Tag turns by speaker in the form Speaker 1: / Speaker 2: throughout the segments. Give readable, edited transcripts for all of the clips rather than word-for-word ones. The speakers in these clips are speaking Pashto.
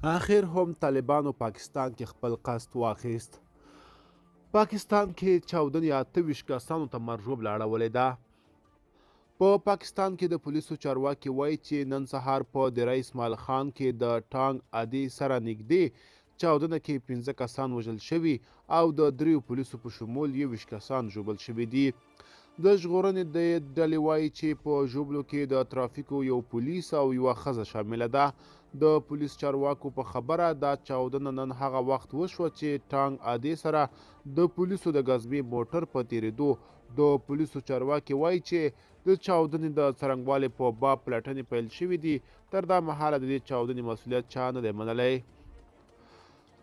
Speaker 1: اخر هم طالبانو پاکستان کې خپل قصد واخیست. پاکستان کې چاودنې 28 کسانو ته مرګ ژوبله اړولې ده. په پاکستان کې د پولیسو چارواکي وایي چې نن سهار په دیره اسماعیل خان کې د ټانګ ادې سره نږدې چاودنه کې 5 کسان وژل شوي او د 3 پولیسو په شمول 21 کسان ژوبل شوي دي. د ژغورنې د ډلې وایي چې په ژوبلو کې د ترافیکو یو پولیس او یوه ښځه شامله ده. د پولیس چارواکو په خبره دا چاودنه نن هغه وخت وشوه چې ټانګ ادې سره د پولیسو د ګزمې موټر په تیریدو. د پولیسو چارواکي وایي چې د چاودنې د څرنګوالي په باب پلټنې پیل شوې دي. تر دا مهاله د دې چاودنې مسؤلیت چا نه دی منلی.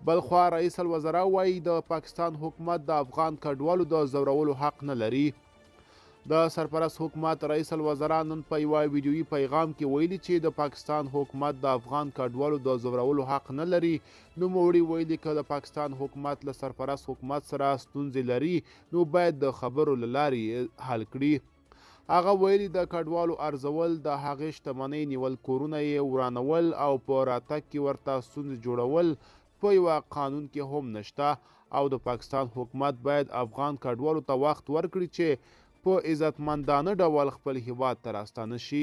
Speaker 1: بلخوا رئیس الوزرا وایي د پاکستان حکومت د افغان کډوالو د ځورولو حق نه لري. د سرپرست حکومت رئیس الوزرا نن په یوه ویډیويي پیغام کې ویلي چې د پاکستان حکومت د افغان کډوالو د ځورولو حق نه لري. نوموړي ویلي که د پاکستان حکومت له سرپرست حکومت سره ستونزې لري نو باید د خبرو له لارې حل کړي. هغه ویلي د کډوالو ارزول، د هغې شتمنۍ نیول، کورونه یې ورانول او په راتګ کې ورته ستونزې جوړول په یوه قانون کې هم نشته او د پاکستان حکومت باید افغان کډوالو ته وخت ورکړي چې په عزتمندانه ډول خپل هیواد ته راستانه شي.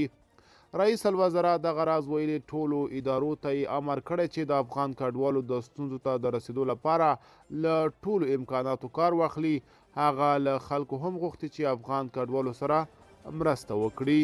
Speaker 1: رئیس الوزرا دغه راز ویلي ټولو ادارو ته یې امر کړی چې د افغان کډوالو د ستونزو ته د رسېدو لپاره له ټولو امکاناتو کار واخلي. هغه له خلکو هم غوښتي چې افغان کډوالو سره مرسته وکړي.